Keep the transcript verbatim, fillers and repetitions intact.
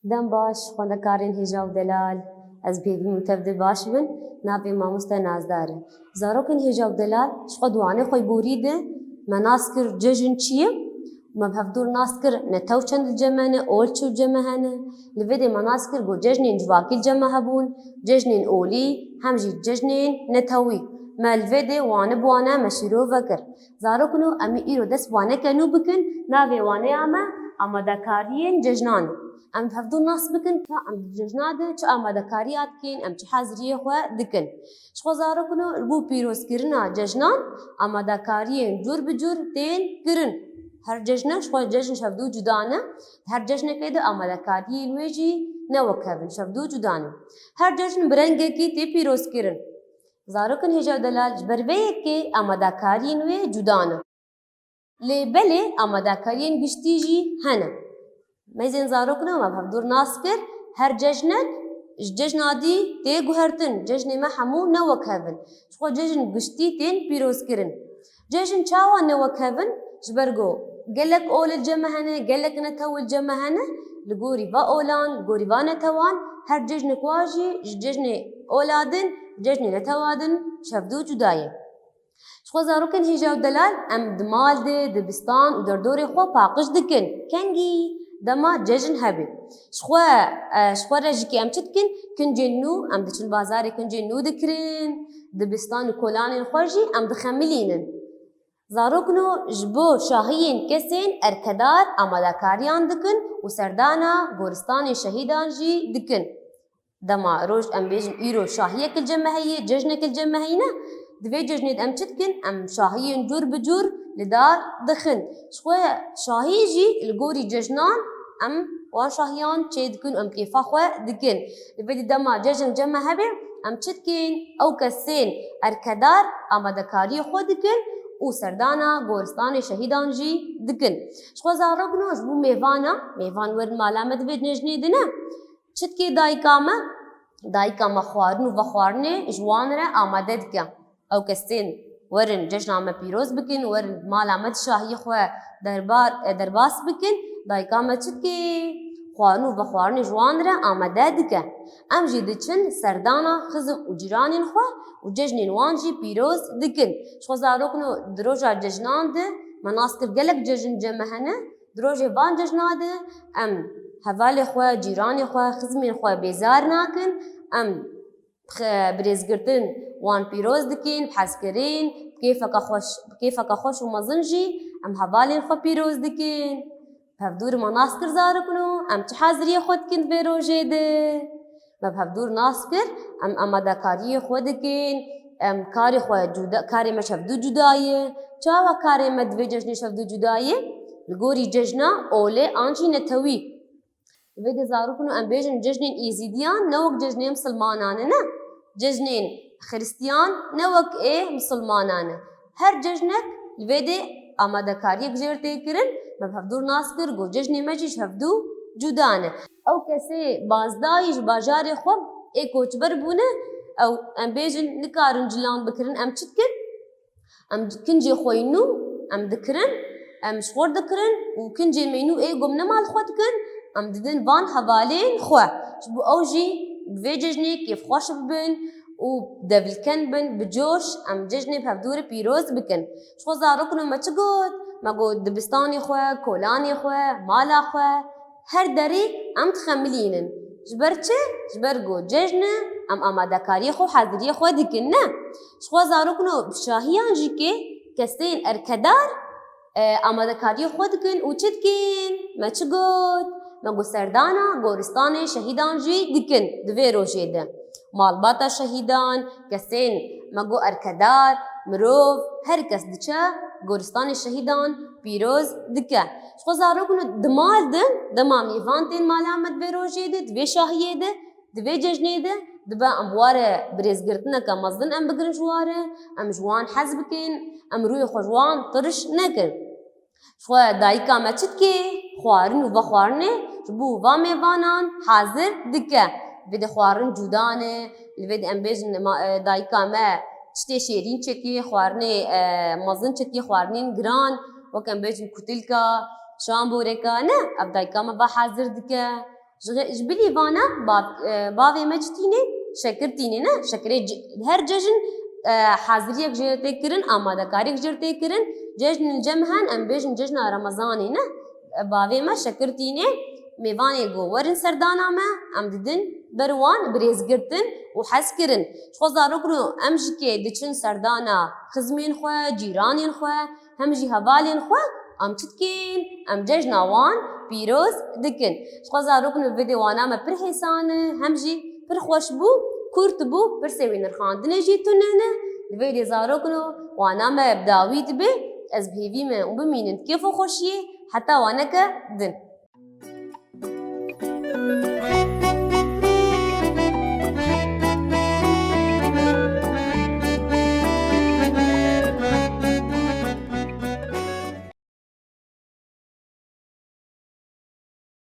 Dem baş, xwendekarên hêja û delal. Ez bi hêvî me tev de baş bin. Navê mamoste Nazdar e. Zarokên hêja û delal, ji xwe di wanê xwe borî de me nas kir cejn çi ye. Me bi hevdûr nas kir netew çend li cem me hene, ol çi li cem me hene. Li vê de me nas kir ku cejnên civakî li cem me hebûn, cejnên olî, hem jî cejnên netewî. Me li vê de wane bi wane me şîrove kir. Zarokno, em ê îro dest bi waneke nû bikin, navê waneya me amadekariyên cejnan e. Em bi hevdû nas bikin ka em di cejna de çi amadekariya dikin, em çi haziriyê xwe dikin. Ji xwe zarokno, li bo pîrozkirina cejnan amadekariyên cûr bi cûr tên kirin. Her cejne ji xwe cejn ji hevdû cuda ne. Her cejnekê de amadekariyên wê jî ne wek hev in, ji hevdû cuda ne. Her cejn bi rengekî tê pîrozkirin. Zarokên hêja û delal, ji ber vê yekê amadekariyên wê cuda ne. Lê belê amadekariyên giştî jî hene. Mêzên zarokno, me bi hevdûr nas kir, her cejnek ji cejna dî tê guhertin, cejnê me hemû ne wek hev in. Ji xwe cejn giştî tên pîrozkirin. Cejn çawa ne wek hev in? Ji ber ku gelek ol li cem me hene, gelek netew li cem me hene, li gorî va olan, li gorî va netewan, her cejnek wa jî ji cejnê ola din, cejnê netewa din ji hevdû cuda ye. Ji xwe zarokên hêja û delal em di mal de, dibistan û derdorê xwe paqij dikin. Kengî? Dema cejn hebe. Ji xwe, e, ji xwe re jî kê em çi dikin? Kincên nû, em diçin bazarê kincên nû dikirin. Dibistan û kolanên xwe jî em dixemilînin. Zarokno, ji bo şahiyên kesên erkedar amadekariyan dikin û serdana goristanê şehîdan jî dikin. Dema roj, em bêjin îro şahiyek li cem me heye, cejnek li cem me heyne, di vê cejnê de em çi dikin? Em şahiyên cûr bi cûr li dar dixin. Ji xwe şahî jî li gorî cejnan em wan şahiyan çê dikin û em kêfa xwe dikin. Li vê dî dema cejn cem me hebe, em çi dikin? Ew kesên erkedar amadekariyê xwe dikin û serdana goristanê şehîdan jî dikin. Ji xwe zarokno, ji bo mêvana, mêvan werin mala me di vê cejnê de ne. Çitkê dayika me, dayika me xwarin û vexwarinê ji wan re amade dike. Ew kesên werin cejna me pîroz bikin, werin mala me di şahiyê xwe derbar, e, derbas bikin, dayika me çitkê xwarin û vexwarinê ji wan re amade dike. Em jî diçin serdana xizm û cîranên xwe û cejnên wan jî pîroz dikin. Ji xwe zarokno, di roja cejnan de me nas kir gelek cejn cem me hene. Di rojê van cejna de em hevalê xwe, cîranê xwe, xizmên xwe bêzar nakin. Em xe-, bi rêzgirtin wan pîroz dikin, bi hezkirin, bi kêfeke xweş, bi kêfeke xweş û mezin jî em hevalên xwe pîroz dikin. Bi hevdû re me nas kir zarokno, em çi haziriyê xwe dikin di vê rojê de? Me bi hevdûr nas kir, em amadekariyê xwe dikin, em karê xwe cuda, karê me ji hevdû cuda ye. Çawa karê me di vê cejnê ji hevdû cuda ye? Li gorî cejna olê an jî netewî. Li vê de zarokno em bêjin cejnên êzîdiyan ne wek cejnê misilmanan e, ne. Cejnên xiristiyan ne wek ê misilmanan e. Her cejnek li vê dê amadekariyek jê re tê kirin, me bi hevdûr nas kir, got, cejnê me jî ji hevdû cuda ne. Ew kesê bazdayî ji bajarê xwe ê koçber bûne, ew, em bêjin, nikarin cilan bikirin, em çi dikin? Em kincê xwe yî nû em dikirin, em ji xwe re dikirin û kincê me yî nû ê gom nema li xwe dikin, em didin van hevalên xwe. Ji bo ew jî bi vê cejnê kêfxweş bibin û devliken bin, bi coş em cejnê bi hevdû re pîroz bikin. Ji xwe zarokno me çi got? Me got dibistanê xwe, kolanê xwe, mala xwe, her derê em dixemilînin. Ji ber çi? Ji ber ku cejn e, em amadekariyê xwe, haziriyê xwe dikin, ne? Ji xwe zarokno bi şahiyan jî kê kesên erkedar, e, amadekariyê xwe dikin û çi dikin? Me çi got? Me got serdana goristanê şehîdan jî dikin di vê rojê de. Malbata şehîdan, kesên me got erkedar, mirov, her kes diçe goristanê şehîdan pîroz dike. Ji xwe zarokno di mal de, dema mêvan tên mala me di vê rojê de, di vê şahiyê de, di vê cejnê de, dibe em bi wa re bi rêzgirtineke mezin em bigirin ji wa re, em ji wan hez bikin, em rûyê xwe ji wan tiriş nekin. Ji xwe dayika me çi dike? Xwarin û vexwarinê ji bo va mêvanan hazir dike. Li vê de xwarin cuda ne, li vê de em bêjin ma-, e, dayika me tiştê şêrîn çekî, xwarinê, e, mezin çekî, xwarinên giran, wek em bêjin kutilka, şamboreka, ne, ev dayika me va hazir dike. Ji, ji bilî vana bav, e, bavê me çi tînê? Şekir tînê, ne? Şekirê c-, her cejn, e, haziriyek jê tê kirin, amadekariyek jê tê kirin. Cejnên cem hen, em bêjin cejna Remezanê, ne? E, bavê me şekir tînê, mêvanê got, werin serdana me, em didin ber wan, bi rêzgirtin û hez kirin. Ji xwe zarokno em jî kê diçin serdana xizmên xwe, cîranên xwe, hem jî hevalên xwe, em çi dikin? Em cejna wan pîroz dikin. Ji xwe zarokno vê dê wana me pir hêsan e, hem jî pir xweş bû, kurt bû, pirsê wî nirxandinê jî tune ne. Li vê dê zarokno wana me bi dawî dibe, ez bi hêvî me û bimînin kêf û xweşiyê heta waneke din.